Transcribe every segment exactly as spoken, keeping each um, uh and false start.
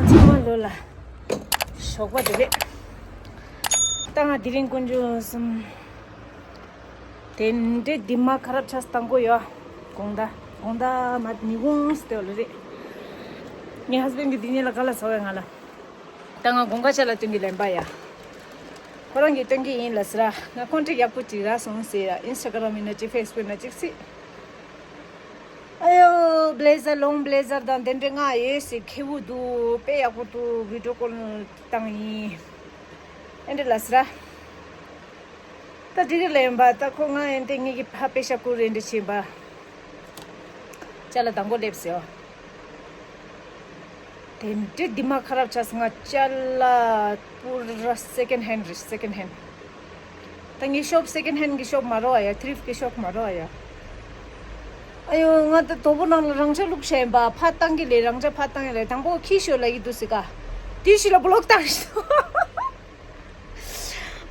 ཚང་མ་ལོ་ལ་ཞོགས་པ་བདེ་ལེགས། ད་ང་དེ་རིང་དཀོན་མཆོག་གསུམ། དེ་འདྲའི་འདི་མ་ཁ་རབ་ཆགས་སྟངས་གོ་ཡོད། དགོང་དག་དགོང་དག་མ་ཉི་གུང་སྟེ་ལ་རེད། ངའི་ཧས་བྷེན་གྱིས་འདི་ཉིད་ལ་ག་ལ་ཟ་བའི་ང་ལ། ད་ང་དགོང་ཁ་ཆ་ལ་སྟོན་གྱི་ལན་པ་ཡ། ཁོ་རང་གིས་སྟོན་གྱི་ཡིན་ལ་ཟེར། ང་ཁོང་ཁྲིག་ཡག་པོ་ཅིག་རག་སོང་ཟེར། ཨིན་སི་ཊ་གྷ་རམ་ཡིན་ན་ཅིག་ཕེ་སི་བུག་ཡིན་ན་ཅིག་སྲིད། ཨ་ཡོ། བྷི་ལེ་ཛར་ལོང་བྷི་ལེ་ཛར་དང་དེ་འདྲའི་ང་ཡོད་སྲིད་ཁེ་བུ་འདུག་དཔེ་ཡག་པོ་འདུག་བི་ཌི་ཡོ་ཀོལ་བཏང་ཡིན། ཨེ་འདྲ་ལ་ཟེར། ད་འགྲིག་གི་ལན་པ། ད་ཁོ་ང་ཨེ་འདྲ་ངེད་ཀྱི་ཕ་དཔེ་ཤ་ཁུ་རེ་འདྲ་བྱེད་པ། ཅ་ལག་དང་པོ་སླེབས་སོང་། དེ་འདྲའི་འདི་མ་ཁ་རབ་ཆགས་སོང་། ང་ཅ་ལག་པུ་ར་སེ་ཀེན་ཧན་རེད། སེ་ཀེན་ཧན། ད་ངའི་ཤོབ་སེ་ཀེན་ཧན་གྱི་ཤོབ་མ་རེད་ཡ། ཐི་རིབ་གི་ཤོབ་མ་རེད་ཡ། ཨ་ཡོ། ང་ད་དོ་པོ་ནང་ལ་རང་ཅག་བླུགས་བཞག་ཡིན་པ། ཕར་བཏང་གི་ལས་རང་ཅག་ཕར་བཏང་གི་ལས། དང་པོ་ཁྱི་ཤོར་ལབ་ཀྱི་འདུག་ཟེར་ག་དེའི་ཤུལ་ལ་བློག་བཏང་ཤག་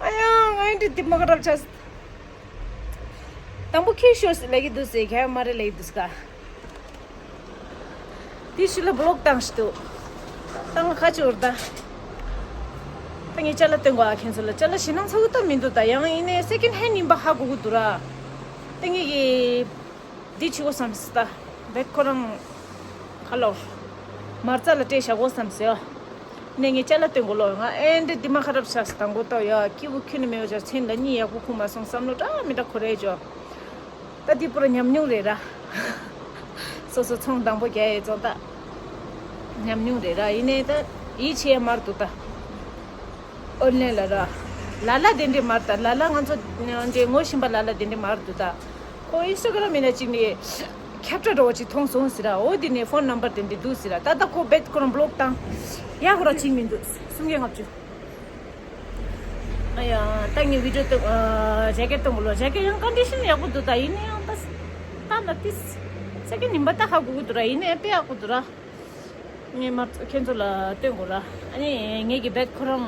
ཨ་ཡ། ང་ཡི་འདི་མ་ཁ་རབ་ཆགས། དང་པོ་ཁྱི་ཤོར་ལབ་ཀྱི་འདུག་ཟེར། ག་ཡ་མ་རེད་ལབ་ཀྱི་འདུག་ཟེར་ག་དེའི་ཤུལ་ལ་བློག་བཏང་ཤག་འདུག་ད་ང་ཁ་ཆུ་བར་ད། ད་ངས་ཅ་ལག་སྟོན་དགོས་ཨ། ཁྱེད་ཚོ་ལ་ཅ་ལག་ཞེད་སྣང་ཚ་བོ་ད་མི་འདུག་ད་ཡང་ཡིན་ནའི་སེ་ཀེན་ཧན་ཡིན་པ་ཧ་གོ་གི་འདུག་ར། ད་ངས་ཀྱི། འདི་བྱེད་དགོས་བསམ་སོང་ད། བེད་ཁོ་རང་། ཁ་ལོར། མ་རྩ་ལ་སྤྲད་བཞག་དགོས་བསམ་སོང་། ནས་ངས་ཅ་ལག་སྟོན་དགོས་ལོ། ང་ཨེ་འདྲ་འདི་མ་ཁ་རབ་ཆགས་སོང་། དང་པོ་ལྟ་ཡ་སྐྱིད་པོ་ཁྱོན་ནས་མེད་པ་ཆགས། མཚན་ལ་གཉིད་ཡག་པོ་ཁུག་མ་སོང་། བསམ་བློ་འདྲ་མི་འདྲ་འཁོར་རེ་བྱོས། ད་འདི་པུ་ར་ཉམས་མྱོང་རེད་ར། སོ་སོ་ཚོང་དང་པོ་རྒྱག་ཡས་ཙང་ད། ཉམས་མྱོང་རེད་ར། ཡིན་ནའི་ད། ཡིད་ཆེས་ཡ་མར་འདུག་ད། ཨོན་ལན་ལ་ར། ལ་ལ་དེ་འདྲས་མར་ད། ལ་ལ་ང་ཚོ་འདྲས་ངོ་ཤེས་པ་ལ་ལ་དེ་འདྲས་མར་འདུག་ད། ཁོ་ཨིན་སི་ཊ་གྷ་རམ་མིན་ན་གཅིག་ནས་ཁྱབ་བསྒྲགས་འདྲ་བོ་ཅིག་མཐོང་སོང་ཟེར་ར། འོ་དེ་ནས་ཕོན་ནམ་བར་དེ་འདྲས་འདུག་ཟེར་ར། ད་ལྟ་ཁོ་རྦད་ཁོ་རང་བློག་བཏང་། ཡ་ཁོ་རང་ཅིག་མི་འདུག་སུམ་བརྒྱ་ལྔ་བཅུ། ཨ་ཡ། ད་ངས་བི་ཌི་ཡོ་ཏུ་ཨ་ཇེ་ཀེཊ་གཏོང་གི་ལོ། ཇེ་ཀེཊ་ཡང་ཀོན་ཌི་ཤན་ཡག་པོ་འདུག་ད། ཡིན་ན་ཡང་ད་ད་ལ་ཏིས་སེ་ཀེན་ཡིན་པ་ད་ཧ་གོ་གི་འདུག་ར། ཡིན་ན་ཡང་དཔེ་ཡག་པོ་འདུག་ར། ངས་མ་རྩ་ཁྱེད་ཚོ་ལ་སྟོན་དགོས་ར། ཨ་ནི་ངེད་ཀྱི་བེད་ཁོ་རང་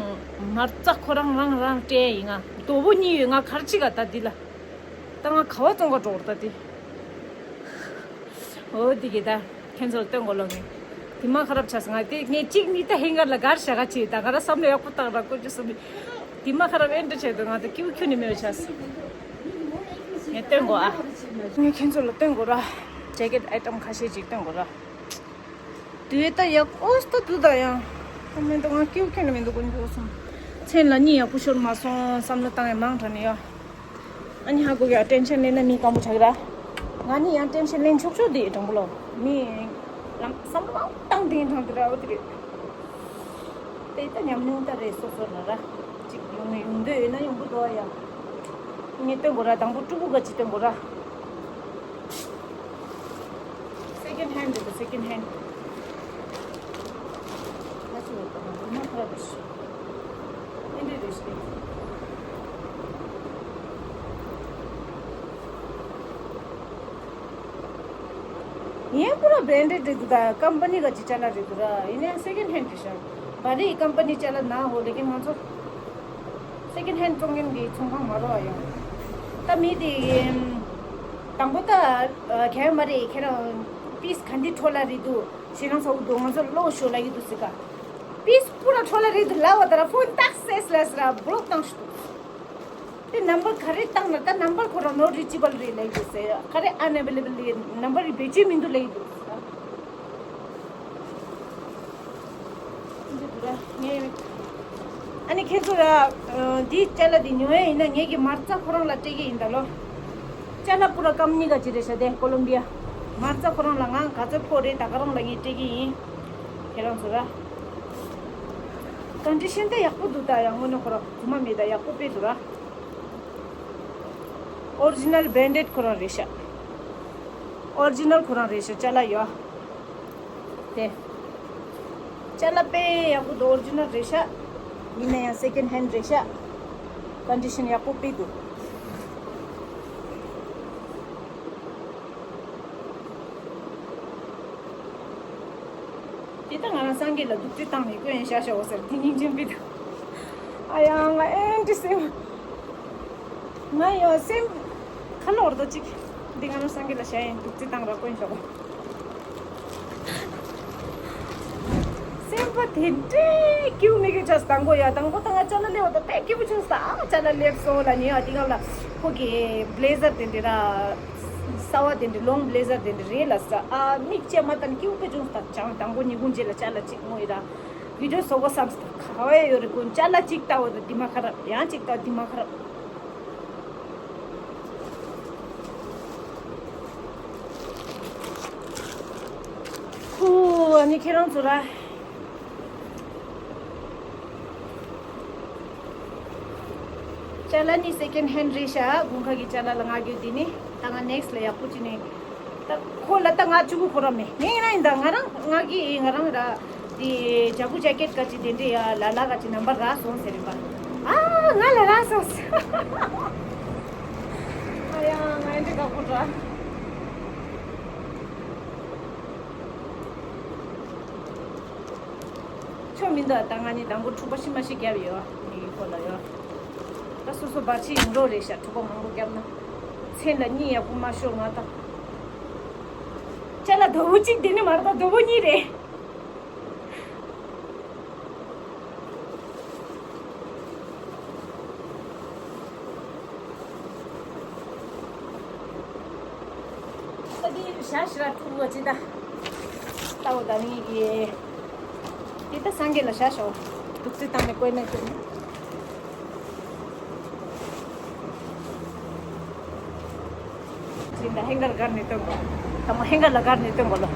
མ་རྩ་ཁོ་རང་རང་རང་སྤྲད་ཡིན། ང་དོ་པོ་གཉིས་ཡོད། ང་གར་ཅིག་ག་ད་འདི་ལ། ད་ང་ག་བ་བཙོང་ག་འགྲོ་བར་ད་འདི། འོ་འདི་གི་ད་ཁྱེད་ཚོ་ལ་སྟོན་དགོས་ལོ། ངས་འདི་མ་ཁ་རབ་ཆགས་སོང་། ང་དེ་ངས་གཅིག་གཉིས་ད་ཧེང་གར་ལ་གར་བཞག་ག་ཅིག་ད་ག་ར་བསམ་བློ་ཡག་པོ་བཏང་ར་ཀོ་ཅི་སོ་མི། འདི་མ་ཁ་རབ་ཨེ་འདྲ་བྱས་འདུག་ང་ད་སྐྱིད་པོ་ཁྱོན་ནས་མེད་པ་ཆགས་སོང་། ངས་སྟོན་དགོས་ཨ། ངས་ཁྱེད་ཚོ་ལ་སྟོན་དགོས་ར། ཇེ་ཀེཊ་ཨའི་ཊམ་ཁ་ཤས་ཅིག་སྟོན་དགོས་ར། དུས་ད་ཡག་པོ་ད་དུ་ད་ཡང་། ད་མི་འདུག་ང་སྐྱིད་པོ་ཁྱོན་ནས་མི་འདུག་ཀུན་སྤྱོད་སོང་། མཚན་ལ་གཉིད་ཡག་པོ་ཤོར་མ་སོང་། བསམ་བློ་བཏང་ཡ་མང་དྲགས་ནས་ཡ། ཨ་ནི་ཧ་གོ་གི་ཨ། ཊེན་ཤན་ལེན་ན་མི་སྐམ་པོ་ཆགས་ཀྱི་ར། ང་ནི་ཡང་ཊེན་ཤན་ལེན་ཆོག་ཆོག་དེ་དྲང་པོ་ལོ། མི་ལམ་བསམ་བློ་བཏང་དེ་དྲང་དེ་ར་འོ་དེ་རེད། དེ་ད་ཉམས་མྱོང་ད་རེད་སོ་སོ་ལ་ར། ཅིག་ཡོང་ཡོང་འདོད་ཡོད་ན་ཡོང་གི་འདུག་ཨ་ཡ། ངས་སྟོན་དགོས་ར། དང་པོ་ཕྲུ་གུ་ག་ཅིག་སྟོན་དགོས་ར། Second hand རེད། Second hand. ཁ་ཆུ་ཡོད་པ་ན་མ་ཁ་ར་རེད། ཨེ་འདྲ་རེད་ཤི། ཡིན་པུ་ར་བྷེ་རན་ཌེཌ་རེད་འདུག་ད་ཀམ་པ་ནི་ག་ཅིག་ཅ་ལག་རེད་འདུག་ར། ཡིན་ནའང་སེ་ཀེན་ཧན་རེད་ཤག་བ་རི་ཡི་ཀམ་པ་ནི་ཅ་ལག་ན་འོ་ལེ་ཀིན་ང་ཚོ། སེ་ཀེན་ཧན་བཙོང་མཁན་གྱི་ཚོང་ཁང་མ་རོ་བ་ཡོང་། ད་མི་དེ་དང་པོ་ད་གས་མ་རེད། ཁྱེད་རང་པིས་ག་འདི་འཕྲོ་ལ་རེད་འདུག་ཞེ་སྣང་ཚ་བོ་འདུག་ང་ཚོ་ལོག་ཤོག་ལབ་ཀྱི་འདུག་ཟེར་ག་པིས་པུ་ར་འཕྲོ་ལ་རེད་འདུག་ལབ་པ་ད་ར་ཕོན་ཏག་སེ་སི་ལ་སི་ར་བློག་བཏང་ཤི་འདུག་དེ་ནམ་བར་ག་རེ་བཏང་ན་ད་ནམ་བར་ཁོ་རང་ནོ་རི་ཆི་བལ་རེད་ལབ་ཀྱི་འདུག་ཟེར། ག་རེ་ཨན་ཨེ་བེ་ལེ་བལ་རེད། ནམ་བར་རི་བེད་སྤྱོད་མི་འདུག་ལབ་ཀྱི་འདུག་ཟེར། ཨ་ནི་ཁྱེད་ཚོ་ལ་འདིའི་ཅ་ལག་འདི་ཉོ་ཡས་ཡིན་ན་ངེད་ཀྱི་མ་རྩ་ཁོ་རང་ལ་སྤྲད་ཀྱི་ཡིན་ད་ལོ། ཅ་ལག་པུ་ར་ཀམ་ནི་ག་ཅི་རེད་ཤག་དེ་ཀོ་ལོམ་བི་ཡ། མ་རྩ་ཁོ་རང་ལ་ང་ག་ཚོད་ཕོག་རེད་ད་ག་རང་ལ་ངས་སྤྲད་ཀྱི་ཡིན། ཁྱེད་རང་ཚོ་ལ། ཀོན་ཌི་ཤན་ད་ཡག་པོ་འདུག་ད་ཡང་དངོས་གནས་ཁོ་རང་རྫུན་མ་མེད་ད་ཡག་པོ་དཔེ་འདུག་ར། ཨོ་རི་ཇི་ནལ་བྷེ་རན་ཌེཌ་ཁོ་རང་རེད་ཤག་ཨོ་རི་ཇི་ནལ་ཁོ་རང་རེད་ཤག་ཅ་ལག་ཡོད། དེ། ཅ་ལག་དཔེ་ཡག་པོ་འདུག་ཨོ་རི་ཇི་ནལ་རེད་ཤག་ཡིན་ན་ཡང་སེ་ཀེན་ཧན་རེད་ཤག་ཀོན་ཌི་ཤན་ཡག་པོ་དཔེ་འདུག་དེ་ལྟ་ང་རང་སངས་རྒྱས་ལ་སྡུག་ཅི་བཏང་ནས་སྐྱོན་ཡང་བཤད་བཤད་འོ་ཟེར་དེ་སྙིང་རྗེ་པི་ད། ཨ་ཡ་ང་ཨེ་འདྲི་སེམས། ང་ཡང་སེམས་ཁ་ལོ་བར་དོ་ཅིག་འདི་ང་རང་སངས་རྒྱས་ལ་བཤད་ཡིན་སྡུག་ཅི་བཏང་ར་སྐྱོན་བཤད་འོ། སེམས་ པ་དེ་འདྲའི་སྐྱིད་པོ་མི་སྐྱིད་ཆགས་སོང་། དང་པོ་ཡ་དང་པོ་ད་ང་ཅ་ལག་སླེབས་པ་དང་དཔེ་སྐྱིད་པོ་བྱུང་སོང་། ཨ་ཅ་ལག་སླེབས་སོང་ལབ་ནས་ཡ། དེ་སྒང་ལ་ཁོ་གི་བྷི་ལེ་ཟར་དེ་འདྲ་ར། གསར་པ་དེ་འདྲ་ལོང་བྷི་ལེ་ཟར་དེ་འདྲ་རེད་ལབ་སོང་། ཨ་མིག་ཅེ་མ་ལྟ་ན་སྐྱིད་པོ་དཔེ་བྱུང་སོང་། ད་ཅང་དང་པོ་ཉིན་གུང་རྗེས་ལ་ཅ་ལག་གཅིག་བསྔོ་ཡི་ར། བི་ཌིའོ་བཟོ་དགོས་བསམ་སོང་། ག་བ་ཡོད་རེད། ཀུན་ཅ་ལག་གཅིག་ལྟ་བ་དང་དེ་མ་ཁ་རག་ཡང་གཅིག་ལྟ་དེ་མ་ཁ་རག་ཁུ། ཨ་ནི་ཁྱེད་རང་ཚོ་ར། ཅ་ལག་ནི་སེ་ཀེན་ཧེན་རེད་ཤག་དགུན་ཁ་གི་ཅ་ལག་ལ་མངགས་རྒྱུ་དེ་ནི། ད་ང་ནེག་སི་ལ་ཡག་པོ་བྱས་ནས། ད་ཁོ་ལ་ད་ང་གཅིག་པུ་ཁོ་རང་མེད། ངས་ཡིན་ན་ཡིན། ད་ང་རང་མངགས་ཀྱི་ཡིན། ང་རང་ར། དེ་ཇ་ཀུ་ཇེ་ཀེཊ་ག་ཅིག་དེ་འདྲས་ཡ་ལ་ལ་ག་ཅིག་རྣམ་པ་རག་སོང་ཟེར་རེད་པ། ཨ་ང་ལ་རག་སོང་། ཨ་ཡ་ང་འདི་དགའ་པོ་འདྲ། ཆོ་མི་འདུག་ད་ང་ནི་དང་པོ་འཁྲུག་པ་ཤི་མ་ཤི་བརྒྱབ་ཡོད། ངེད་ཀྱི་ཁོ་ལ་ཡོད། ད་སོ་སོ་བར་ཆད་ཡོང་རོགས་རེད་ཤག་འཁྲུག་པ་མང་པོ་བརྒྱབ་ན། མཚན་ལ་གཉིད་ཡག་པོ་མ་ཤོར་ང་ད། ཅ་ལག་རྡོ་བོ་གཅིག་དེ་ནི་མ་རེད། ད་རྡོ་བོ་གཉིས་རེད། ད་འདི་ཞག་ཞི་ར་ཀྲུག་བ་ཅི་ད། ལྟ་བ་ད་ནི་གི། འདི་ད་སངས་རྒྱས་ལ་ཞག་ཞོག་འདུག་རྩི་བཏང་ནས་བཀོད་ན་ཅི། ཅི་ད་ཧེང་གར་གར་ནས་སྟོན་གོ། ད་མ་ཧེང་གར་ལ་གར་ནས་སྟོན་གོ་ལོ།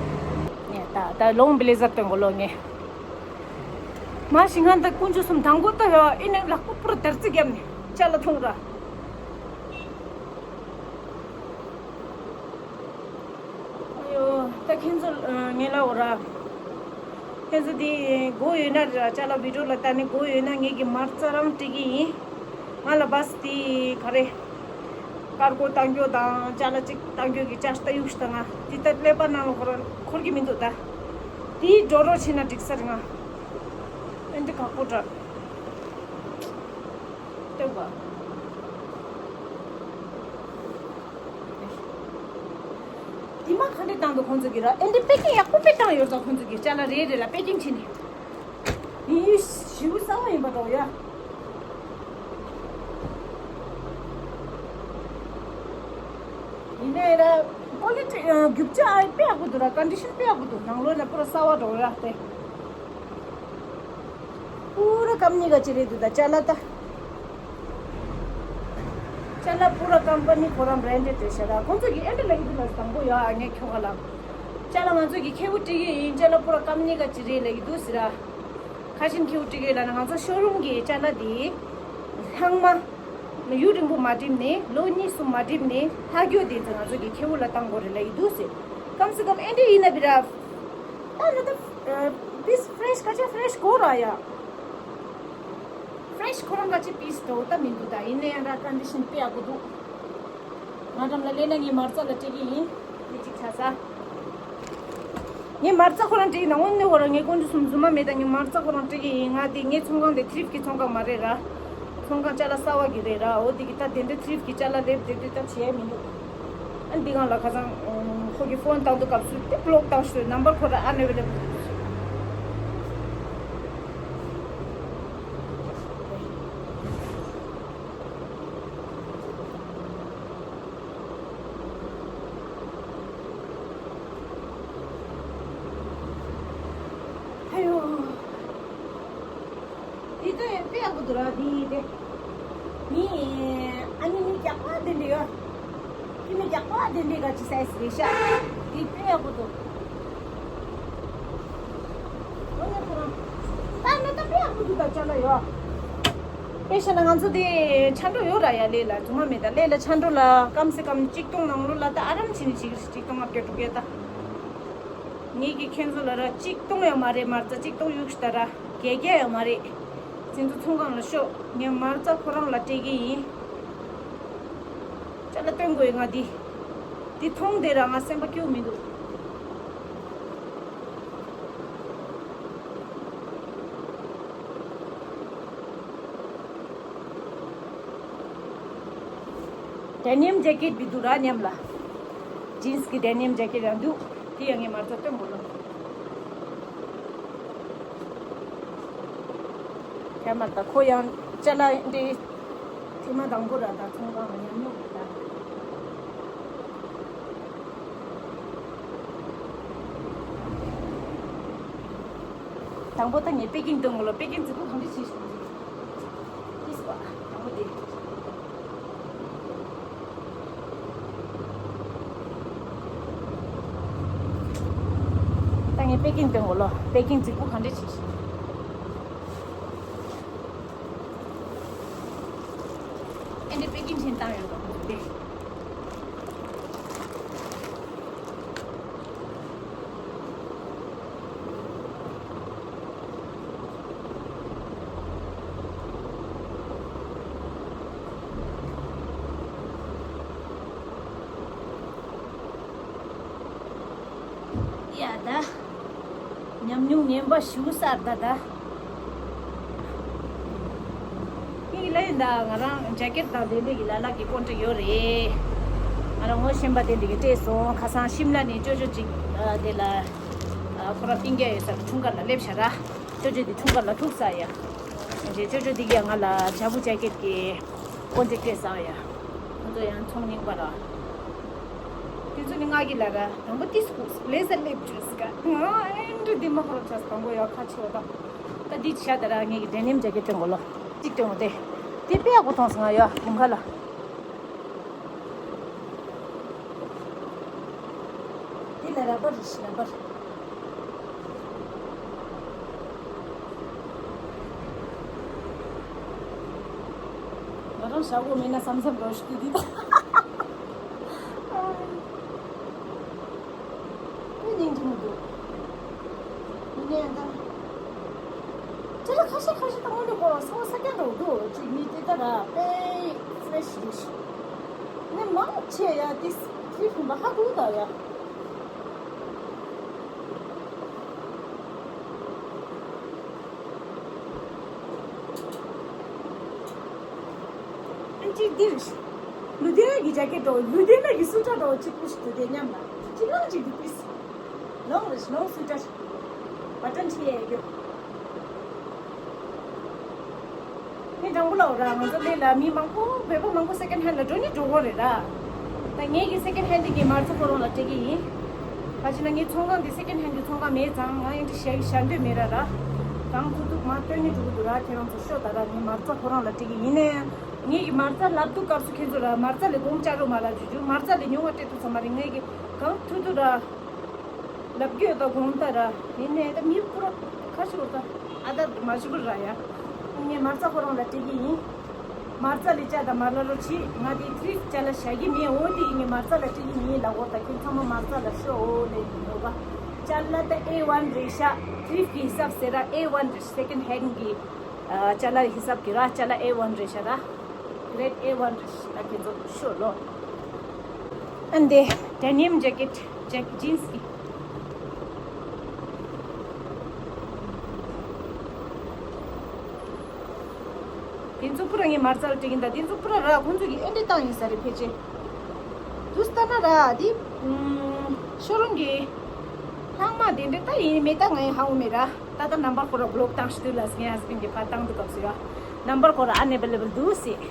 ངས་ད་ད་ལོང་བྷི་ལེ་ཟར་སྟོན་གོ་ལོ་ངས། མ་ཤི་ང་ད་དཀོན་མཆོག་གསུམ་དང་པོ་ལྟ་ཡོད། ཨེ་ནས་ལག་པ་པུ་ར་དར་རྩི་བརྒྱབ་ནས་ཅ་ལག་འཐུང་ར། ཨ་ཡོ། ད་ཁྱེད་ཚོ་ངས་ལབ་འོ་ར། ཁྱེད་ཚོ་འདི་དགོས་ཡོད་ན་ར། ཅ་ལག་བི་ཌིའོ་ལ་ལྟ་ནས་དགོས་ཡོད་ན་ངེད་ཀྱི་མ་རྩ་རང་སྤྲད་ཀྱི་ཡིན། ང་ལ་བས་དེ་ག་རེ། དཀར་གོ་བཏང་རྒྱུ་དང་ཅ་ལག་ཅིག་བཏང་རྒྱུ་གི་ཅ་ལག་གཡུག་ཤི་ད་ང་དེ་ལྟར་ཀླད་པ་ནང་ལ་འཁོར་འཁོར་གྱི་མི་འདུག་ད་དེ་འགྲོ་རོགས་བྱས་ན་འགྲིག་ས་རེད་ང་། ཨེ་འདི་ཁག་པོ་འདྲ། སྟོན་པ། དེ་མ་ག་འདྲས་བཏང་འདུག་ཁོང་ཚོ་གིས་ར། ཨེ་འདི་པེ་ཀིང་ཡག་པོ་དཔེ་བཏང་ཡོད་ཙང་ཁོང་ཚོ་གིས་ཅ་ལག་རེ་རེ་ལ་པེ་ཀིང་བྱས་ནས། ཡིན་ཡིན་ཞིའུ་གསར་པ་ཡིན་པ་འདྲ་བོ་ཡ། ཡིན་ནའི་ར། ཀོ་ལི་ཊི་རྒྱུ་ཆ་ཨ་དཔེ་ཡག་པོ་འདུག་ར། ཀོན་ཌི་ཤན་དཔེ་ཡག་པོ་འདུག་ནང་ལོགས་ལ་པུ་ར་གསར་པ་འདྲ་བོ་ར་དེ། པུ་ར་ཀམ་ནི་ག་ཅི་རེད་འདུག་ད་ཅ་ལག་ད། ཅ་ལག་པུ་ར་ཀམ་པ་ནི་ཁོ་རང་བྷ་རན་ཌེཌ་རེད་ཤག་ར། ཁོང་ཚོ་གིས་ཨེ་འདྲ་ལབ་ཀྱི་འདུག་ལ་དང་པོ་ཡ་ངས་ཁྱོ་ག་ལ། ཅ་ལག་ང་ཚོ་གིས་ཁེ་པོ་སྤྲད་ཀྱི་ཡིན། ཅ་ལག་པུ་ར་ཀམ་ནི་ག་ཅི་རེད་ལབ་ཀྱི་འདུག་ཟེར་ར། ག་ཅི་ཕྱིན་ཁེ་པོ་སྤྲད་ཀྱི་ཡོད་ལབ་ན་ང་ཚོ་ཤོ་རུམ་གྱི་ཅ་ལག་དེ། ལྷག་མ། ཡུན་རིང་པོ་མ་འགྲིམ་ནས་ལོ་གཉིས་གསུམ་མ་འགྲིམ་ནས་ལྷག་རྒྱུ་དེ་ཚོ་ང་ཚོ་གིས་ཁེ་པོ་ལ་བཏང་དགོས་རེད་ལབ་ཀྱི་འདུག་ཟེར། ཀམ་སེ་ཀམ་ཨེ་འདྲ་ཡིན་ན་བི་ར། ད་ན་ད། པིས་ཕི་རེ་ཤི་ག་ཅི་ཕི་རེ་ཤི་དགོས་ར་ཡ། ཕི་རེ་ཤི་ཁོ་རང་ག་ཅི་པིས་འདྲ་བོ་ད་མི་འདུག་ད་ཡིན་ན་ཡང་ར་ཀོན་ཌི་ཤན་དཔེ་ཡག་པོ་འདུག་ང་འགྲམ་ལ་སླེབས་ན་ངས་མ་རྩ་ལ་སྤྲད་ཀྱི་ཡིན། དེ་གཅིག་ཆགས་ས། ངས་མ་རྩ་ཁོ་རང་སྤྲད་ཡིན་ན་དངོས་གནས་ཁོ་རང་ངས་དཀོན་མཆོག་གསུམ་རྫུན་མ་མེད། ད་ངས་མ་རྩ་ཁོ་རང་སྤྲད་ཀྱི་ཡིན། ང་དེ་ངའི་ཚོང་ཁང་དེ་ཐི་རིབ་ཀྱི་ཚོང་ཁང་མ་རེད་ར། ཚོང་ཁང་ཅ་ལག་གསར་པ་གི་རེད་ར། འོ་དེ་གི་ད་དེ་འདྲ་ཐི་རིབ་ཀྱི་ཅ་ལག་སླེབས་དེ་དུས་ད་བྱས་མི་འདུག་ཨ་འདི་སྒང་ལ་ཁ་སང་ཁོ་གི་ཕོན་བཏང་དུས་སྐབས་སུ་དེ་བློག་བཏང་ཤོག་ནམ་བར་ཁོ་ར་ཨན་ཨེ་ཝེ་ལེ་བལ། ཨ་ཡོ། འདི་ཚོ་ཡང་དཔེ་ཡག་པོ་འདུག་ར། འདི་དེ། མི། ཨ་ནི་མི་རྒྱགས་པ་དེ་འདྲ་ཡོད། ཁྱི་མི་རྒྱགས་པ་དེ་འདྲ་ག་ཅི་སའི་ཛི་རེད་ཤག་འདི་དཔེ་ཡག་པོ་འདུག་འོ་ན་ཁོ་རང་། ད་ནི་ད་དཔེ་ཡག་པོ་འདུག་ད་ཅ་ལག་ཡོད། དཔེ་བཤད་ན་ང་ཚོ་དེ་ཆ་འགྲོ་ཡོད་ར་ཡ། ལས་ལ་རྫུན་མ་མེད། ད་ལས་ལ་ཆ་འགྲོ་ལ་ཀམ་སེ་ཀམ་གཅིག་སྟོང་ནང་ལོགས་ལ་ད་ཨ་རམ་བྱས་ནས་ཅིག་གཅིག་སྟོང་ལྔ་བརྒྱ་དྲུག་བརྒྱ་ད། ངེད་ཀྱིས་ཁྱེད་ཚོ་ལ་ར་གཅིག་སྟོང་ཡང་མ་རེད། མ་རྩ་གཅིག་སྟོང་གཡུག་ཤི་ད་ར། བརྒྱད་བརྒྱ་ཡང་མ་རེད། ཁྱེད་ཚོ་ཚོང་ཁང་ལ་ཤོག་ངས་མ་རྩ་ཁོ་རང་ལ་སྤྲད་ཀྱི་ཡིན། ཅ་ལག་སྟོན་དགོས་ཡིན་ང་འདི། འདི་མཐོང་དེ་ར་ང་སེམས་པ་སྐྱིད་པོ་མི་འདུག་ཌེ་ནི་ཡམ་ཇེ་ཀེཊ་བི་འདུག་ར་མཉམ་ལ། ཇིན་སི་གི་ཌེ་ནི་ཡམ་ཇེ་ཀེཊ་ཡང་འདུག་དེ་ཡང་ངས་མ་རྩ་སྟོན་དགོས་ལོ། ཁྱད་མ་ད་ཁོ་ཡང་ཅ་ལག་འདི་ཐེངས་མ་དང་པོ་ར། ད་ཚོང་ཁང་ལ་ཉམས་མྱོང་མེད་ད། དང་པོ་ད་ངས་པེ་ཀིང་སྟོན་དགོས་ལོ། པེ་ཀིང་རྫིག་པོ་གང་འདྲ་བྱས་ཤིག་ཅིས་པ་དང་པོ་དེ། ད་ངས་པེ་ཀིང་སྟོན་དགོས་ལོ། པེ་ཀིང་རྫིག་པོ་གང་འདྲ་བྱས་ཤིག་ཨེ་འདྲ་པེ་ཀིང་བྱས་བཏང་ཡོད་པ་དེ། ཡ་ད། ཉམས་མྱོང་ངན་པ་ཞུ་ས་ད་ད། ངས་ལས་ད་ང་རང་ཇེ་ཀེད་དང་དེ་འདྲ་གི་ལ་ལ་གི་ཀོན་ཊེག་ཡོད་རེད། ང་རང་ངོ་ཤེས་པ་དེ་འདྲ་གི་སྤྲད་སོང་། ཁ་སང་ཤིམ་ལ་ནས་ཅོ་ཅོ་ཅིག་དེ་ལ་ཁོ་རང་པིང་རྒྱག་ཡོད་ས་གི་འཁྲུངས་སྐར་ལ་སླེབས་ཤག་ར། ཅོ་ཅོ་དེ་འཁྲུངས་སྐར་ལ་ཐུག་ས་ཡ། རྗེས་ཅོ་ཅོ་དེ་གིས་ང་ལ་ཇ་བུ་ཇེ་ཀེད་གི་ཀོན་ཊེག་སྤྲད་ས་ཡ། ཁོ་ཚོ་ཡང་ཚོང་རྙིང་པ་ར། དེ་ཚོ་ནི་ང་གི་ལ་ར་དང་པོ་ཏིས་ཀུ་སི་བླེ་ཟར་སླེབས་བཅུག་ཟིག་ག་ཨེ་འདྲ་འདི་མ་ཧོ་རོ་ཆགས་དང་པོ་ཡ་ཁ་ཆེ་བ་དང་། ད་འདི་ཆ་ད་ར་ངེད་ཀྱི་ཌེ་ནིམ་ཇེ་ཀེད་སྟོན་དགོས་ལོ། གཅིག་སྟོན་དགོས་ཏེ། དེ་དཔེ་ཡག་པོ་མཐོང་སོང་ང་ཡ་དགུན་ཁ་ལ། འདི་ལ་ར་བར་རེད་ཤི་ར་བར། ང་རང་ཞྭ་སྒོ་མེད་ན་བསམ་བསམ་རོ་ཞིག་དུས་དུས་དུས། ཨ། ཨེ་ཉིན་གྱི་མི་འདུག་ཡིན་ནའི་ད། ཅ་ལག་ཁ་ཤས་ཁ་ཤས་དང་མ་འདྲ་གོ་སོང་ས་ཀྱང་འགྲོ་འདུག་ཅིག་མི་དེ་ད་ར་དཔེ་ཕེ་རེ་ཤི་རེ་ཤི། ནི་མང་ཆེ་ཡ་དེ་ཁྲིད་ཕུང་པ་ཧ་གོ་ད་ཡ། ཨན་ཅི་འདིར། ལུ་དེ་ན་གི་ཇེ་ཀེད་འགྲོ། ལུ་དེ་ན་གི་སུ་ཊར་འགྲོ། གཅིག་པུ་ཞིག་ཏུ་དེ་མཉམ་ལ་གཅིག་རང་གཅིག་ཏུ་པིས། ལོང་རེད་ལོང་སུ་ཊར། བ་ཊན་ཆེ་ཡ་ཡོད། ངས་དྲང་པོ་ལབ་ར། ང་ཚོ་ལས་ལ་མི་མང་པོ་བོད་པ་མང་པོ་སེ་ཀེན་ཧན་ལ་འགྲོ་ནི་འགྲོ་གོ་རེད་ར། ད་ངེད་ཀྱི་སེ་ཀེན་ཧན་འདི་གི་མ་རྩ་ཁོ་རང་ལ་སྤྲད་ཀྱི་ཡིན། ག་ཅི་ན་ངའི་ཚོང་ཁང་འདི་སེ་ཀེན་ཧན་གྱི་ཚོང་ཁང་མེད་ཙང་ང་ཡང་འདི་བཤད་བཤད་འདོད་མེད་ར་ར། གང་ཐུབ་ཐུབ་མ་སྟོན་ནི་འགྲོ་གི་འདུག་ར། ཁྱེད་རང་ཚོ་ཤོད་ད་ར། ངའི་མ་རྩ་ཁོ་རང་ལ་སྤྲད་ཀྱི་ཡིན་ནའི། ངེད་ཀྱི་མ་རྩ་ལབ་དུས་སྐབས་སུ་ཁྱེད་ཚོ་ར་མ་རྩ་ལས་དགོང་བཅའ་རོགས་མ་ར་ཇུ་ཇུ། མ་རྩ་ལས་ཉུང་བ་སྤྲད་ཐུབ་ས་མ་རེད། ངེད་ཀྱི་གང་ཐུབ་ཐུབ་ར་ལབ་རྒྱུ་ཡོད་ད་དགོངས་ད་ར། ཡིན་ནའི་ད་མི་ཁོ་ར་ཁ་ཤོར་ད་ཨ་ད་མ་ཞུ་གི་ར་ཡ། ངས་མ་རྩ་ཁོ་རང་ལ་སྤྲད་ཀྱི་ཡིན། མ་རྩ་ལས་ཅ་ད་མ་ལ་རོ་ཆི་ང་དེ་ཐིག་ཅ་ལ་བྱ་གི་མེད། འོ་དེ་ངས་མ་རྩ་ལ་སྤྲད་ཀྱི་ཡིན་ལ། འོ་ད་ཁྱེད་ཚང་མ་མ་རྩ་ལ་ཤོག་འོ་ལས་ཡིན་འོ་ག་ཅ་ལ་ད་ཨེ་ཝན་རེད་ཤག་ཐིག་གི་ཧི་སབ་ཟེར་ར་ཨེ་ཝན་རེད། སེ་ཀེན་ཧན་གི་ཅ་ལ་ཧི་སབ་གི་ར་ཅ་ལ་ཨེ་ཝན་རེད་ཤག་ར། གི་རེད་ཨེ་ཝན་རེད་ཤག་ད་ཁྱེད་ཚོ་ཤོག་ལོ། ཨན་དེ་ཌེ་ནིམ་ཇེ་ཀེད་ཇེ་ཇིན་སི་གི་དེ་ཚོ་པུ་ར་ངའི་མ་རྩ་ལ་སྤྲད་ཀྱིན་ད། དེ་ཚོ་པུ་ར་ར་ཁོང་ཚོ་གི་ཨེ་འདྲ་བཏང་ཡིན་ས་རེད་ཕལ་ཆེར། དུས་ལྟ་ན་ར་དེ་ཤོ་རུམ་གི་ལྷག་མ་དེ་འདྲ་ད་ཡིན་མེད་ད་ང་ཡི་ཧ་གོ་མེད་ར། ད་ད་ནམ་བར་ཁོ་ར་བི་ལོག་བཏང་ཤི་དུས་ལ་ངའི་ཧ་སི་བེན་གི་ཕར་བཏང་དུས་སྐབས་སུ་ཡ་ནམ་བར་ཁོ་ར་ཨན་ཨེ་བེ་ལེ་བལ་འདུག་ཟེར།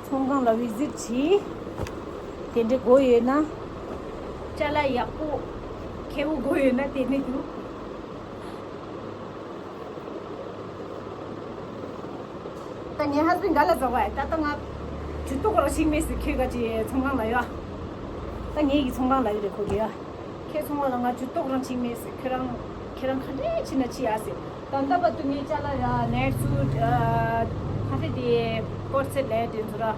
ཚོང་ཁང་ལ་བི་ཟིཊ་བྱས། དེ་འདྲ་དགོས་ཡོད་ན། ཅ་ལག་ཡག་པོ་མཁས་པོ་དགོས་ཡོད་ན་དེ་ནས་འདུག་ད་ངའི་ཧ་སི་བེན་ག་ལ་ཟ་བ་ད་ད་ང་ཇུས་གཏོགས་རང་ཞིག་མེད་ཟེར། ཁྱོད་ག་ཅི་ཚོང་ཁང་ལ་ཡོད། ད་ངེད་ཀྱི་ཚོང་ཁང་ལ་ཡོད་རེད་ཁོ་གི་ཡ། ཁྱེད་ཚོང་ཁང་ལ་ང་ཇུས་གཏོགས་རང་ཞིག་མེད་ཟེར། ཁྱེད་རང་ཁྱེད་རང་ག་འདྲས་ཕྱིན་ན་ཕྱི་ཡ་ཟེར། ད་ལྟ་བར་དུ་ངའི་ཅ་ལག་ཡ་ནེར་སུ་ཁ་ཤས་དེ་ཀོར་སེ་ཊི་ལས་དེ་ཚོ་ར།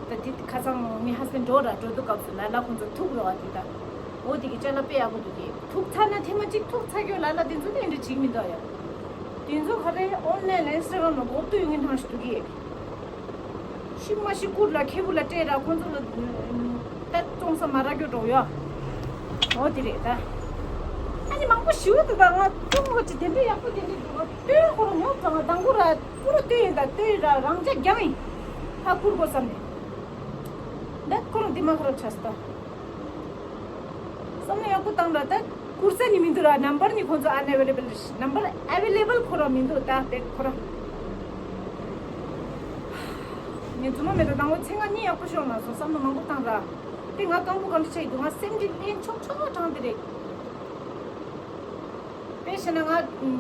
ད་དེ་ཁ་སང་ངའི་ཧ་སི་བེན་འགྲོ་ར་འགྲོ་དུས་སྐབས་སུ་ལ་ལ་ཁོང་ཚོ་ཐུག་རོགས་ཨ་དེ་ད། འོ་དེ་གི་ཅ་ལག་དཔེ་ཡག་པོ་འདུག་གི་ཐུག་ཚར་ན་ཐེངས་མ་གཅིག་ཐུག་ཚར་རྒྱུ་ལ་ལ་དེ་ཚོ་དེ་འདྲ་བྱེད་ཀྱི་མི་འདུག་ཡ། དེ་ཚོ་ག་རེ་ཨོན་ལན་ལ་ཨིན་སི་ཊ་གྷ་རམ་ལ་འགོ་བསྡུ་ཡོང་གི་ནང་ཞིག་འདུག་གི། ཤི་མ་ཤི་ཀུར་ལ་ཁེ་བུ་ལ་སྤྲད་ར་ཁོང་ཚོ་ལ་ཏད་བཙོང་ས་མ་རག་རྒྱུ་འགྲོ་ཡོད། འོ་དེ་རེད་ད། ཨ་ནི་མང་པོ་ཞིག་འདུག་ད་ང་བཙོང་བ་ཅི་དེ་འདྲའི་ཡག་པོ་དེ་འདྲའི་འདུག་ང་ལྟོས་ཁོ་རང་ཉོ་ཙང་ང་དང་པོ་ར་པུ་ར་ལྟོས་ཡིན་ད་ལྟོས་ར་རང་ཅག་རྒྱང་ཡིན། ཧ་ཁུར་དགོས་བསམ་ནས། ད་ཁོ་རང་དེ་མ་ཁ་ར་ཆགས་སོང་ད། བསམ་བློ་ཡག་པོ་བཏང་ར་ད། ཀུར་ས་ནི་མི་འདུག་ར་ནམ་བར་ནི་ཁོང་ཚོ་ཨན་ཨེ་ཝེ་ལེ་བལ་རེད། ནམ་བར་ཨེ་ཝེ་ལེ་བལ་ཁོ་རང་མི་འདུག་ད་དེ་ཁོ་རང་། ངས་རྫུན་མ་མེད་ད་དང་པོ་ཚེ་ང་གཉིད་ཡག་པོ་ཤོར་མ་སོང་བསམ་བློ་མང་པོ་བཏང་ར། དེ་ང་རྐང་པོ་གང་འདྲ་ཆགས་ཡི་འདུག་ང་སེམས་འདི་ལན་ཆོག་ཆོག་གྲང་དེ་རེད། དཔེ་བྱས་ན་ང་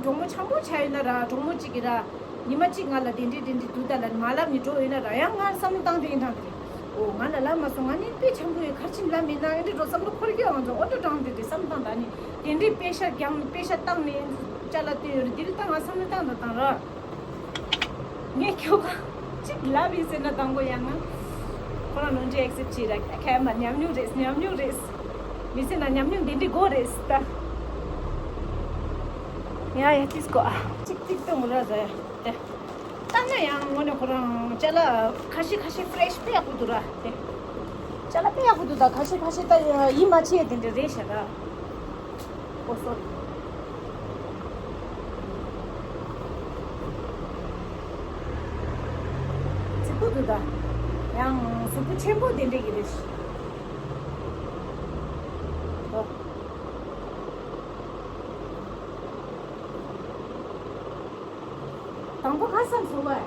གྲོགས་མོ་འཆམ་པོ་ཆགས་ཡོད་ན་ར་གྲོགས་མོ་གཅིག་གིས་ར། ཉི་མ་གཅིག་ང་ལ་དེ་འདྲས་དེ་འདྲས་འདུག་ད་ལ་མ་ལབ་ནས་འགྲོ་ཡོད་ན་ར་ཡང་ང་བསམ་བློ་བཏང་དེ་ཡིན་དྲང་དེ་རེད། ཨོ་ང་ལ་ལབ་མ་སོང་ང་ནི་དཔེ་འཆམ་པོ་ཡོད་ཁར་ཕྱིན་ལབ་མེད་ན་ཨེ་འདྲས་འགྲོ་བསམ་བློ་འཁོར་གི་ང་ཚོ་ཨོ་འགྲོ་དྲང་དེ་རེད་བསམ་བཏང་ད་ནི་དེ་འདྲས་དཔེ་ཤ་རྒྱང་དཔེ་ཤ་བཏང་ནས་ཅ་ལག་བཏོན་ཡོད་རེད་དེ་རིགས་ད་ང་བསམ་བློ་བཏང་ད་དང་ར། ངས་ཁྱོ་ག་གཅིག་ལབ་ཡིན་ཟེར་ན་དང་པོ་ཡང་ན། ཁོ་རང་ལོན་ཅི་ཨེག་སེབ་བྱེད་ར་ཁ་མ་ཉམས་མྱོང་རེད་ཉམས་མྱོང་རེད། མི་ཟེར་ན་ཉམས་མྱོང་འདི་འདྲི་དགོས་རེད་ད། ཡ་ཡ་ཏིས་གོ་ཨ། གཅིག་གཅིག་ཏུ་མུ་ར་ཟ་ཡ་ཏེ། ད་ནི་ཡང་ངོ་ནས་ཁོ་རང་ཅ་ལག་ཁ་ཤས་ཁ་ཤས་ཕི་རེ་ཤི་དཔེ་ཡག་པོ་འདུག་ར་ཏེ། ཅ་ལག་དཔེ་ཡག་པོ་འདུག་ད་ཁ་ཤས་ཁ་ཤས་ད་ཡིད་མ་ཆེས་དེ་འདྲ་རེད་ཤག་ར། ཨོ་སོ། ཚིག་པོ་འདུག་ད། ཡང་གཟུགས་པོ་ཆེན་པོ་དེ་འདྲ་གི་རེད། ཨོ། དང་པོ་ག་བསམ་སོང་བས།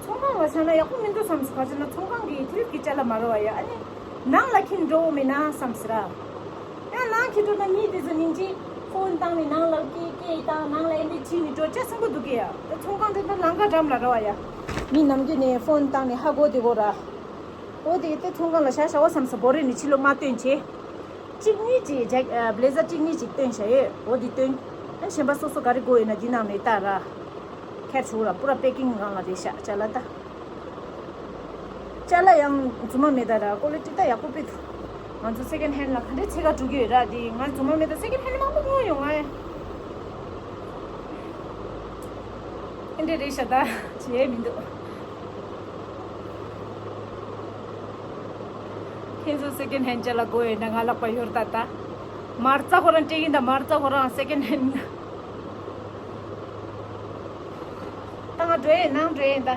ཚོང་ཁང་ལ་བྱས་ན་ཡག་པོ་མི་འདུག་བསམ་སོང་ག་ཅི་ན་ཚོང་ཁང་གི་དུས་ཀྱི་ཅ་ལག་མ་རོ་བ་ཡ་ཨ་ནི། ནང་ལ་ཁྱིམ་འགྲོ་མེད་ན་བསམ་སི་ར། ཡང་ནང་ཁྱིམ་འགྲོ་ན་མི་དེ་ཚོ་སྙིང་རྗེ་ཕོན་བཏང་ནས་ནང་ལ་སྐད་སྐད་བཏང་ནང་ལ་ཨེ་འདྲ་བྱས་ནས་འགྲོ་ཅག་སེམས་པོ་སྡུག་གི་ཡ། ད་ཚོང་ཁང་འགྲོ་ན་ལམ་ཁ་འགྲམ་ལ་རོ་བ་ཡ། མི་ནམ་རྒྱུན་ནས་ཕོན་བཏང་ནས་ཧ་གོ་དེ་གོ་ར། འོ་དེ་ལྟ་ཚོང་ཁང་ལ་ཤ་ཤ་བ་བསམ་ས་བོ་རེ་ནི་ཕྱི་ལོ་མ་སྟོན་བྱེད། གཅིག་གཉིས་ཅིག་ཇེག་ཨ་བླེ་ཟར་གཅིག་གཉིས་ཅིག་སྟོན་བྱ་ཡོད་འོ་དེ་སྟོན། ཨ་གཞན་པ་སོ་སོ་ག་རེ་དགོས་ཡོད་ན་འདི་ནང་ནས་ལྟ་ར། ཁྱེར་ཆུག་ར་པུ་ར་པེ་ཀིང་རང་ལ་རེད་ཤག་ཅ་ལག་ད། ཅ་ལག་ཡང་རྫུན་མ་མེད་ད་ར་ཀོ་ལི་ཊི་ད་ཡག་པོ་དཔེ་འདུག་ང་ཚོ་སེ་ཀེན་ཧེན་ལ་ག་འདྲའི་ཚད་ཀ་འགྲོ་གི་ཡོད་ར་དེ་ང་རྫུན་མ་མེད་ད་སེ་ཀེན་ཧེན་མང་པོ་མཐོང་ཡོང་ང་ཡ། ཨེ་འདྲ་རེད་ཤག་ད་བྱེད་མི་འདུག་ཁྱེད་ཚོ་སེ་ཀེན་ཧེན་ཅ་ལག་དགོས་ཡོད་ན་ང་ལག་པ་ཡོད་ད་ད། མ་རྩ་ཁོ་རང་སྤྲད་ཀྱིན་ད་མ་རྩ་ཁོ་རང་སེ་ཀེན་ཧེན། ད་ང་འགྲོ་ཡིན་ནང་འགྲོ་ཡིན་ད།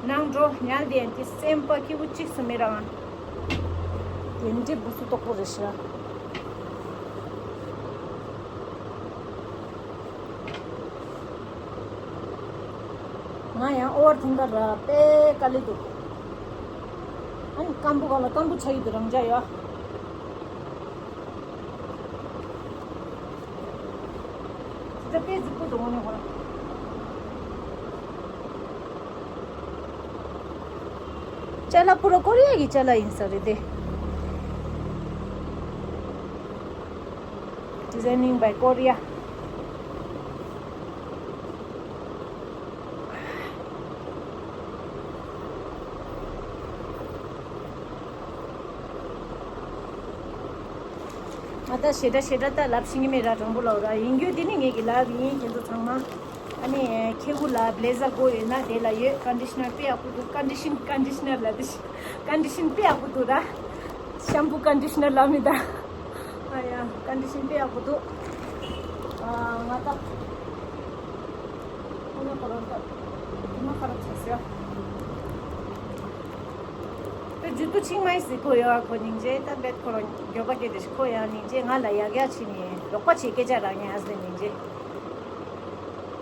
ནང་འགྲོ་ཉལ་བསྡད་ཡིན་དེ་སེམས་པ་སྐྱིད་པོ་གཅིག་སུ་མེད་རང་། དེ་འདྲའི་འབུ་སུ་དོག་པོ་རེད་ཤག་ང་ཡང་ཨོ་བར་ཐིང་ག་ར་དཔེ་དཀའ་ལས་འདུག་ཨ་ནི་སྐམ་པོ་ག་ལ་སྐམ་པོ་ཆགས་ཀྱི་འདུག་རང་ཅག་ཡ། ད་དཔེ་རྫིག་པོ་འདུག་ངོ་ནས་ཧོ། ཅ་ལག་པུ་ར་ཀོ་རི་ཡ་གི་ཅ་ལག་ཡིན་ས་རེད་དེ། Designing by Korea. ང་ད་ཞེ་དྲག་ཞེ་དྲག་ད་ལབ་ཤེས་ཀྱི་མེད་ར་དྲང་པོ་ལབ་ར་ཡིན་རྒྱུ་དེ་ནི་ངེད་ཀྱི་ལབ་ཡིན་ཁྱེད་ཚོ་ཚང་མ། ཨ་ནི་ཁྱེད་ཀུ་ལ་བླེ་ཟར་དགོས་ཡོད་ན་དེ་ལ་ཡོད་ཀོན་ཌི་ཤི་ནར་དཔེ་ཡག་པོ་འདུག་ཀོན་ཌི་ཤན་ཀོན་ཌི་ཤ་ནར་ལ་དེ་ཀོན་ཌི་ཤན་དཔེ་ཡག་པོ་འདུག་ར། ཤམ་པུ་ཀོན་ཌི་ཤ་ནར་ལབ་མི་ད། ཨ་ཡ་ཀོན་ཌི་ཤན་དཔེ་ཡག་པོ་འདུག་ཨ་ང་ད། ཁོ་ན་ཁོ་རང་ད། དེ་མ་ཁ་ར་ཆ་ཟེར། དེ་ཇུ་ཏུ་ཆིང་མའི་སི་ཁོ་ཡོད་ཁོ་སྙིང་རྗེ་ད་བེད་ཁོ་རང་མགྱོགས་པ་སྐད་དེ་ཁོ་ཡང་སྙིང་རྗེ་ང་ལ་ཡག་ཡག་ཕྱིན་ནས་ལོག་པ་བྱེད་སྐད་ཆ་རང་ངའི་ཧ་སི་བེན་སྙིང་རྗེ།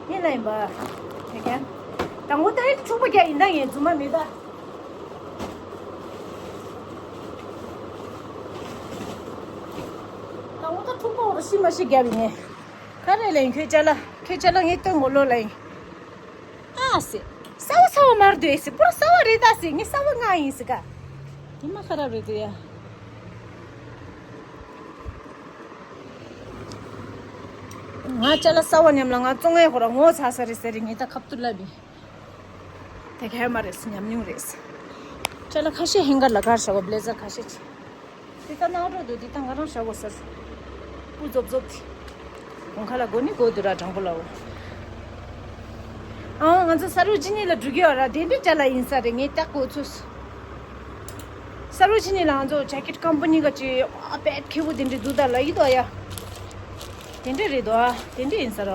ཡིན་ལ་ཡིན་པ། དེ་ཀྱང་། དང་པོ་ད་ཡིན་ཆུག་པ་རྒྱག་ཡིན་ད་ངས་རྫུན་མ་མེད་ད། དང་པོ་ད་འཁྲུག་པ་འོར་ཤི་མ་ཤི་རྒྱབ་ཡིན་ངས། ག་རེ་ལེན་ཁྱོད་ཅ་ལག་ཁྱོད་ཅ་ལག་ངས་སྟོན་གོ་ལོ་ལ་ཡིན། ཨ་སེ། གསར་བ་གསར་བ་མར་འདུག་ཨེ་སེ་པུ་ར་གསར་བ་རེད་ད་སེ་ངས་གསར་བ་ང་ཡིན་སེ་ག་ཉི་མ་ཁ་ར་རེད་འདུག་ཡ། ང་ཅ་ལག་གསར་བ་མཉམ་ལ་ང་བཙོང་ཡས་ཁོ་ར་ངོ་ཚ་ས་རེད་ཟེར་རེད་ངས་ད་ཁབ་ཏུ་ལབ་ཡིན། དེ་ག་མ་རེད་ཉམས་མྱོང་རེད། ཅ་ལག་ཁ་ཤས་ཧེང་གར་ལ་གར་བྱ་བ་བླེ་ཟར་ཁ་ཤས་ཅི། དེ་ལྟ་ནང་རོ་འདུག་དེ་ལྟ་ང་རང་བྱ་བ་ཟེར། སྤུ་རྫོབ་རྫོབ་དེ། གོང་ཁ་ལ་སྒོ་ནི་སྒོ་འདུག་ར་དྲང་པོ་ལའོ། ཨང་། ང་ཚོ་ས་རུ་ཇི་ནི་ལ་འགྲོ་གི་ཡོད་ར། དེ་འདྲའི་ཅ་ལག་ཡིན་ས་རེད། ངས་ལྟ་གོ་ཚོད། ས་རུ་ཇི་ནི་ལ་ང་ཚོ་ཇེ་ཀེཊ་ཀམ་པ་ནི་ག་ཅི་ཨ་བེད་ཁེ་བོ་དེ་འདྲའི་འདུག་ད་ལ་ཡི་དོ་ཡ། དེ་འདྲ་རེད་དོ། དེ་འདྲ་ཡིན་ས་ར།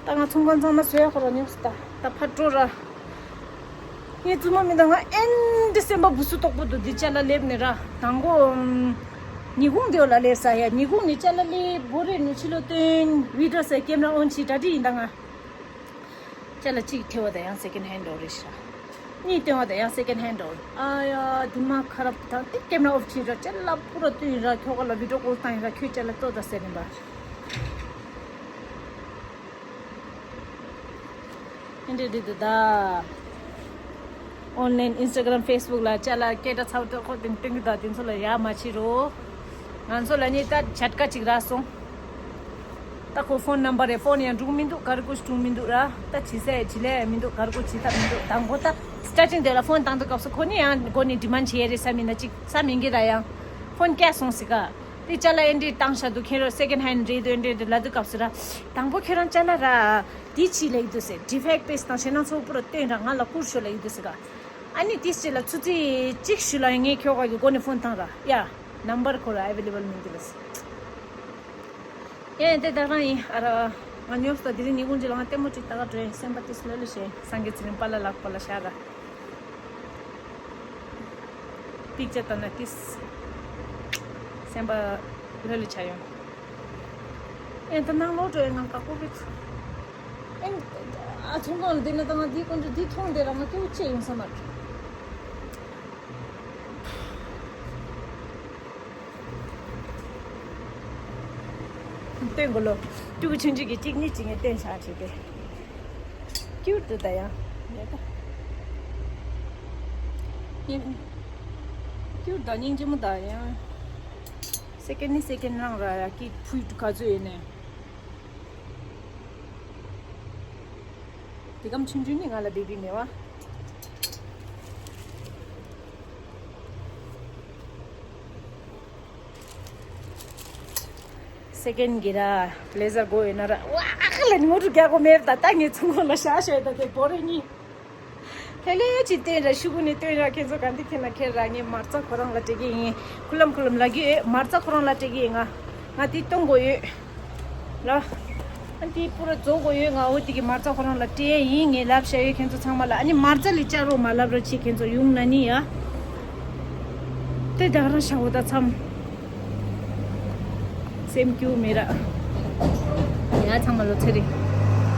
ད་ང་ཚོང་ཁང་ཚང་མ་བཟོས་ཡ་ཁོ་ར་ཉོབ་སི་ད། ད་ཕར་འགྲོ་ར། ངའི་བཙུན་མ་མི་དང་ང་ཨེ་འདྲ་སེམས་པ་བུ་སུ་དོག་པོ་འདུག་འདི་ཅ་ལག་ལེབ་ནས་ར། དང་པོ་ཉི་གུང་དེ་ལ་ལེབ་ས་ཡ། ཉི་གུང་ནས་ཅ་ལག་ལེབ་བོ་རེ་ནུ་ཆི་ལོ་སྟོན་བི་ཌི་ཡོ་ཟེར་ཀེམ་ར་ཨོན་ཆི་གྲ་སྒྲིག་ཡིན་ད་ང་། ཅ་ལག་གཅིག་ཐེ་བ་དང་ཡང་སེ་ཀེན་ཧན་ཌི་འོ་རེད་ཤག་གཉིས་སྟོན་བ་དང་ཡང་སེ་ཀེན་ཧན་ཌི་འོ། ཨ་ཡ་དེ་མ་ཁ་རབ་དང་དེ་ཀེམ་ར་ཨོཕ་ཕྱིན་ར། ཅ་ལག་པུ་ར་སྟོན་ར། ཁྱོ་ག་ལ་བི་ཌི་ཡོ་ཀོལ་བཏང་ཡིན་ར། ཁྱོད་ཅ་ལག་ལྟོ་ད་ཟེར་ནས་པ། ཨེ་འདྲ་འདྲ་འདུག་ད། ཨོན་ལན་ཨིན་སི་ཊ་གྷ་རམ་ཕེ་སི་བུག་ལ་ཅ་ལག་སྐད་སྒྲ་ཚ་བོ་ཏོག་ཁོ་དེ་སྟོན་གི་ད། དེ་ཚོ་ལ་ཡ་མ་བྱེད་རོགས། ང་ཚོ་ལ་ནི་ད་ཇ་ཊ་ཀ་ཅིག་རག་སོང་། ད་ཁོ་ཕོན་ནམ་བར་རེད། ཕོན་ཡང་འགྲུག་མི་འདུག་ག་རེ་ཀུ་ཅི་འགྲུག་མི་འདུག་ར། ད་བྱེད་ས་ཡ་བྱེད་ལས་ཡ་མི་འདུག་ག་རེ་ཀུ་བྱེད་ཐབས་མི་འདུག་དང་པོ་ད་སི་ཊར་ཊིང་དེ་ལ་ཕོན་བཏང་དུས་སྐབས་སུ་ཁོ་ནི་ཡང་མགོ་ནས་ཌི་མན་ཌི་བྱེད་ཡ་རེད་བསམ་ཡིན་ན་ཅིག་བསམ་ཡིན་གི་ར། ཡང་ཕོན་བཀལ་སོང་ཟིག་ག་དེ་ཅ་ལག་ཨེ་འདྲས་བཏང་བཞག་འདུག་ཁྱེད་རང་སེ་ཀེན་ཧན་ཌི་རེད་འདུག་ཨེ་འདྲས་འདུག་ལབ་དུས་སྐབས་སུ་ར། དང་པོ་ཁྱེད་རང་ཅ་ལག་ར་དེ་ཕྱིས་ལེགས་འདུག་ཟེར། ཌི་ཕེག་ཊི་པེ་སི་དང་ཞེ་ནང་ཚོ་པུ་ར་སྟོན་ར། ང་ལ་བསྐུར་ཤོག་ལ་ཡིན་འདུག་ཟེར་ག་ཨ་ནི་དེ་ཕྱིས་ལ་ཆུ་ཚོད་གཅིག་ཤུལ་ལ་ངས་ཁྱོ་ག་གི་སྒོ་ནས་ཕོན་བཏང་ར་ཡ། ནམ་བར་ཁོ་ར་ཨེ་ཝེ་ལེ་བལ་མི་འདུག་ལ་ཟེར། ཡ་ཡ་དེ་ད་རང་ཡིན་ཨ་ར། ང་ཉོབ་སྟེ་དེ་རིང་ཉིན་གུང་ཅིག་ལ་ང་ལྟད་མོ་ཅིག་ལྟ་ག་འགྲོ་ཡིན། སེམས་པ་ཏིས་ལྷོད་ལྷོད་བྱས། སངས་རྒྱས་ཚེ་རིང་པཱ་ལགས་ལགས་པ་ལ་བཞག་ག་པིག་ཅར་ལྟ་ན་ཏིས་སེམས་པ་ལྷོད་ལྷོད་ཆགས་ཡོང་། ཨེ་ད་ནང་ལོག་འགྲོ་ཡིན། ང་དགའ་པོ་བྱས། ཨེ་ཨ་ཚོང་ཁང་ལ་བསྡད་ན་ད་ང་འདིའི་ཀོན་ཀྲི་འདི་མཐོང་བསྡད་ར། ང་སྐྱིད་པོ་བྱས་ཡོང་ས་མ་རེད། སྟོན་དགོས་ལོ། ཀྲུ་གུ་ཆུང་ཆུང་གིས་གཅིག་གཉིས་གཅིག་ངས་སྟོན་བཞག་བྱས་ཏེ། ཀྱུར་དུ་ད་ཡང་། ཡ་ད། སྙིང་། ཀྱུར་ད་སྙིང་རྗེ་མོ་ད་ཡང་། སེ་ཀེན་ནི་སེ་ཀེན་རང་ར་ཡ་ཀི་ཕུད་ག་ཚོད་ཡོད་ནས། དེ་གམ་ཆུང་ཆུང་ནི་ང་ལ་བེ་བི་མེད་བ། སེ་ཀེན་གི་ར་བི་ལེ་ཟར་དགོས་ཡོད་ན་ར། ཝ་ཁ་ལ་ནི་མོ་ཊ་རྒྱག་གོ་མེད་ར། ད་ད་ངས་ཚོང་ཁང་ལ་བཞག་བཞག་ད་དེ་བོ་རེ་གཉིས། ལྷོད་ལྷོད་ཅིག་སྟོན་ར། ཤུ་གུ་ནས་སྟོན་ར། ཁྱེད་ཚོ་ག་འདི་ཁྱེད་ན་ཁྱེད་ར། ངས་མ་རྩ་ཁོ་རང་ལ་སྤྲད་གི་ཡིན། ཁུ་ལམ་ཁུ་ལམ་ལབ་གི་ཡོད། མ་རྩ་ཁོ་རང་ལ་སྤྲད་གི་ཡིན། ང་ང་དེ་གཏོང་དགོས་ཡོད་ལ། ཨ་དེ་པུ་ར་རྫོགས་དགོས་ཡོད། ང་འོ་དེ་གི་མ་རྩ་ཁོ་རང་ལ་སྤྲད་ཡིན། ངས་ལབ་བཞག་ཡོད་ཁྱེད་ཚོ་ཚང་མ་ལ། ཨ་ནི་མ་རྩ་ལས་བཅར་རོགས་མ་ལབ་རོགས་བྱེད། ཁྱེད་ཚོ་ཡོང་ན་ནི་ཡ། དེ་ད་རང་ཤ་བོ་ད་མཚམས། སེམས་སྐྱོ་མེད་ར། ཡ་ཚང་མ་ལོ་ཚེ་རིང་།